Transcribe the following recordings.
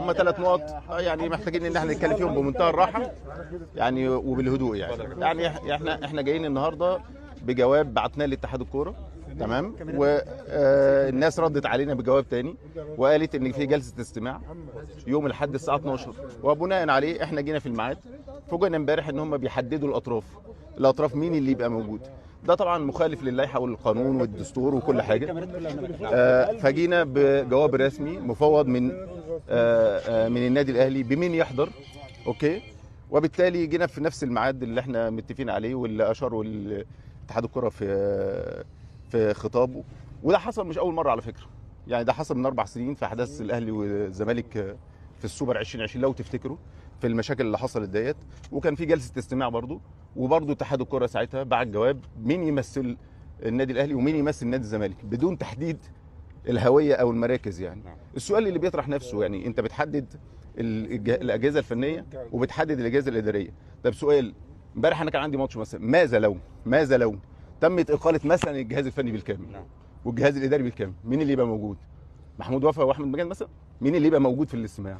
هم 3 نقط يعني محتاجين ان احنا نتكلم فيهم بمنتهى الراحة يعني وبالهدوء. يعني احنا جايين النهارده بجواب بعتناه لاتحاد الكورة، تمام، والناس ردت علينا بجواب تاني وقالت ان في جلسه استماع يوم الاحد الساعة 12، وبناء عليه احنا جينا في الميعاد. فوجئنا امبارح ان هم بيحددوا الاطراف مين اللي يبقى موجود. ده طبعا مخالف للائحه والقانون والدستور وكل حاجة. فجينا بجواب رسمي مفوض من من النادي الاهلي بمين يحضر، okay، وبالتالي جينا في نفس الميعاد اللي احنا متفقين عليه واللي اشاره اتحاد الكره في خطابه. وده حصل مش اول مرة على فكرة، يعني ده حصل من 4 سنين في احداث الاهلي والزمالك في السوبر 2020 لو تفتكروا، في المشاكل اللي حصلت ديت، وكان في جلسه استماع برضو، وبرضو اتحاد الكره ساعتها بعت جواب مين يمثل النادي الاهلي ومين يمثل نادي الزمالك بدون تحديد الهوية او المراكز. يعني السؤال اللي بيطرح نفسه، يعني انت بتحدد الاجهزة الفنية وبتحدد الاجهزة الادارية. طب سؤال، امبارح انا كان عندي ماتش مثلا، ماذا لو تمت اقاله مثلا الجهاز الفني بالكامل والجهاز الاداري بالكامل، مين اللي يبقى موجود؟ محمود وفا واحمد مجان مثلا، مين اللي يبقى موجود في الاستماع؟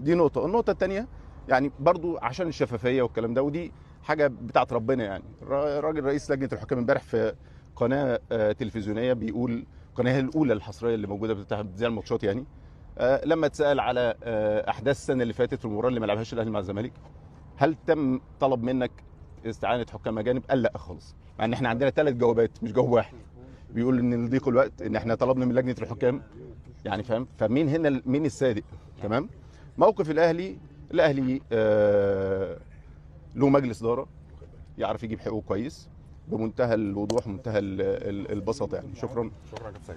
دي نقطة. النقطة الثانية يعني برضو عشان الشفافية والكلام ده، ودي حاجة بتاعت ربنا، يعني الراجل رئيس لجنة الحكام امبارح في قناة تلفزيونية بيقول، القناة الاولى الحصريه اللي موجودة بتذيع الماتشات يعني، لما اتسال على احداث السنة اللي فاتت في المباراة اللي ما لعبهاش الاهلي مع الزمالك، هل تم طلب منك استعانه حكام اجانب؟ قال لا خالص، مع ان احنا عندنا 3 جوابات مش جواب واحد. بيقول ان لضيق الوقت ان احنا طلبنا من لجنة الحكام، يعني فاهم؟ فمين هنا مين الصادق؟ تمام. موقف الاهلي، الاهلي له مجلس ادارة يعرف يجيب حقوقه كويس بمنتهى الوضوح ومنتهى البساطة يعني. شكرا. شكرا يا كابتن سيد.